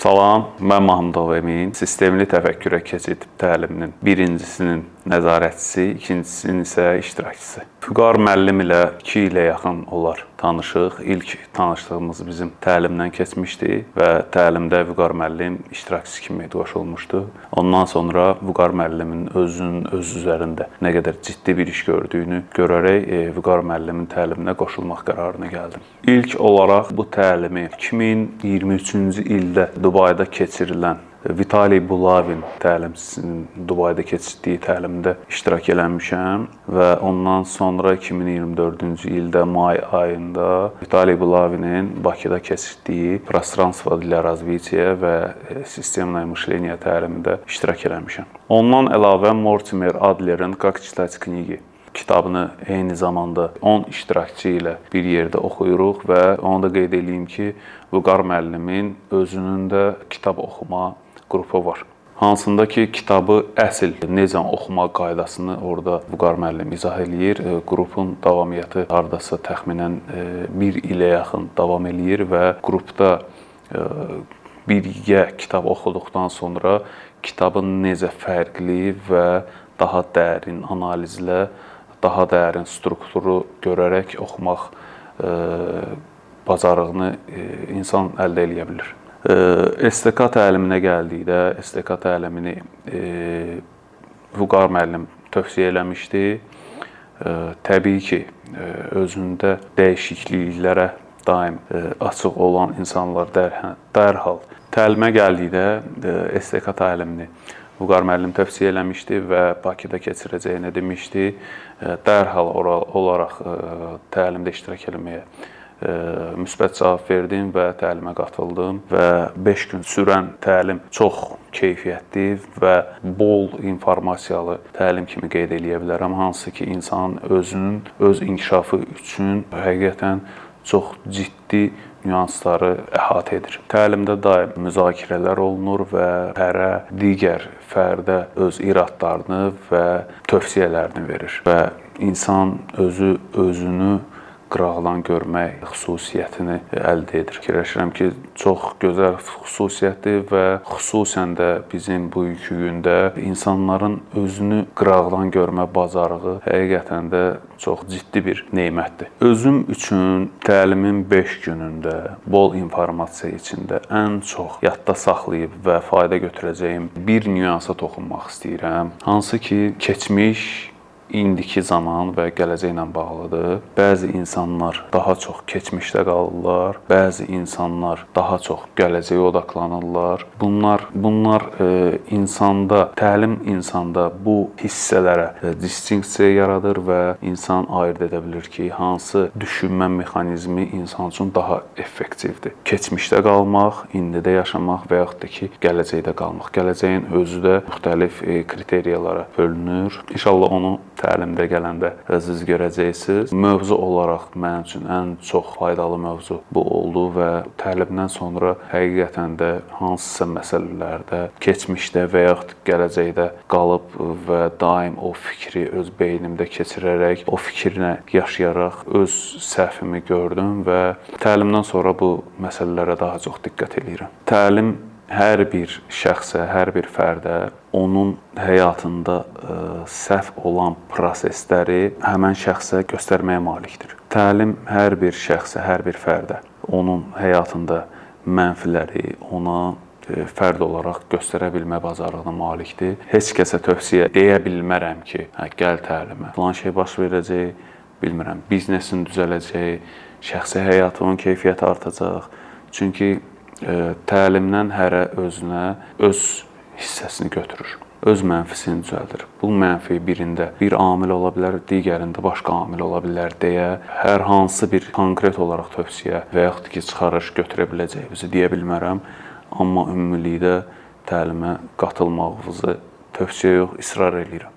Salam, mən Mahmudov Emin. Sistemli təfəkkürə keçid təliminin birincisinin nəzarətçisi, ikincisinin isə iştirakçısı. Vüqar müəllim ilə 2 ilə yaxın olar tanışıq. İlk tanışlığımız bizim təlimdən keçmişdi və təlimdə Vüqar müəllim iştirakçı kimi qoşulmuşdu. Ondan sonra Vüqar müəllimin özünün öz üzərində nə qədər ciddi bir iş gördüyünü görərək Vüqar müəllimin təliminə qoşulmaq qərarına gəldim. İlk olaraq bu təlimi 2023-cü ildə Dubayda keçirilən Vitaliy Bulavin təlimçisinin Dubayda keçirdiyi təlimdə iştirak eləmişəm və ondan sonra 2024-cü ildə may ayında Vitaliy Bulavinin Bakıda keçirdiyi Prostranstvo для развития və Системное мышление təlimində iştirak eləmişəm. Ondan əlavə Mortimer Adlerin Как читать книги kitabını eyni zamanda 10 iştirakçı ilə bir yerdə oxuyuruq və onu da qeyd eləyim ki, Vüqar müəllimin özünün də kitab oxuma qrupu var. Hansında ki, kitabı əsl necə oxuma qaydasını orada Vüqar müəllim izah eləyir. Qrupun davamiyyəti hardasa təxminən bir ilə yaxın davam eləyir və qrupda birgə kitab oxuduqdan sonra kitabın necə fərqli və daha dərin analizlə, daha dərin strukturu görərək oxumaq bacarığını insan əldə eləyə bilər. STK təliminə gəldikdə, STK təlimini Vüqar müəllim tövsiyə eləmişdi. Təbii ki, özündə dəyişikliklərə daim açıq olan insanlar dərhal təlimə gəldikdə STK təlimini Vüqar müəllim tövsiyə eləmişdi və Bakıda keçirəcəyini demişdi. Dərhal olaraq təlimdə iştirak eləməyə müsbət cavab verdim və təlimə qatıldım və 5 gün sürən təlim çox keyfiyyətli və bol informasiyalı təlim kimi qeyd eləyə bilərəm, hansı ki, insanın özünün öz inkişafı üçün həqiqətən çox ciddi nüansları əhatə edir. Təlimdə daim müzakirələr olunur və hərə digər fərdə öz iradlarını və tövsiyələrini verir və insan özü özünü qıraqdan görmək xüsusiyyətini əldə edir. Fikirləşirəm ki, çox gözəl xüsusiyyətdir və xüsusən də bizim bugünkü gündə insanların özünü qıraqdan görmə bacarığı həqiqətən də çox ciddi bir nemətdir. Özüm üçün təlimin 5 günündə bol informasiya içində ən çox yadda saxlayıb və fayda götürəcəyim bir nüansa toxunmaq istəyirəm. Hansı ki, keçmiş, indiki zaman və gələcəklə bağlıdır. Bəzi insanlar daha çox keçmişdə qalırlar, bəzi insanlar daha çox gələcəyə odaqlanırlar. Bunlar insanda, təlim insanda bu hissələrə distinksiya yaradır və insan ayırd edə bilir ki, hansı düşünmə mexanizmi insan üçün daha effektivdir. Keçmişdə qalmaq, indidə yaşamaq və yaxud da ki, gələcəkdə qalmaq. Gələcəyin özü də müxtəlif kriteriyalara bölünür. İnşallah onu təlimdə gələndə özünüz görəcəksiniz. Mövzu olaraq mənim üçün ən çox faydalı mövzu bu oldu və təlimdən sonra həqiqətən də hansısa məsələlərdə keçmişdə və yaxud gələcəkdə qalıb və daim o fikri öz beynimdə keçirərək, o fikrinə yaşayaraq öz səhvimi gördüm və təlimdən sonra bu məsələlərə daha çox diqqət eləyirəm. Təlim hər bir şəxsə, hər bir fərdə onun həyatında səhv olan prosesləri həmən şəxsə göstərməyə malikdir. Təlim hər bir şəxsə, hər bir fərdə onun həyatında mənfiləri ona fərd olaraq göstərə bilmə bacarığına malikdir. Heç kəsə tövsiyə deyə bilmərəm ki, hə, gəl təlimə. Filan şey baş verəcək, bilmirəm, biznesin düzələcək, şəxsi həyatının keyfiyyəti artacaq. Çünki təlimdən hərə özünə öz hissəsini götürür. Öz mənfisini düzəldir. Bu mənfi birində bir amil ola bilər, digərində başqa amil ola bilər deyə hər hansı bir konkret olaraq tövsiyə və yaxud ki, çıxarış götürə biləcəyimizi deyə bilmərəm. Amma ümumilikdə təlimə qatılmağınızı tövsiyə yox, israr eləyirəm.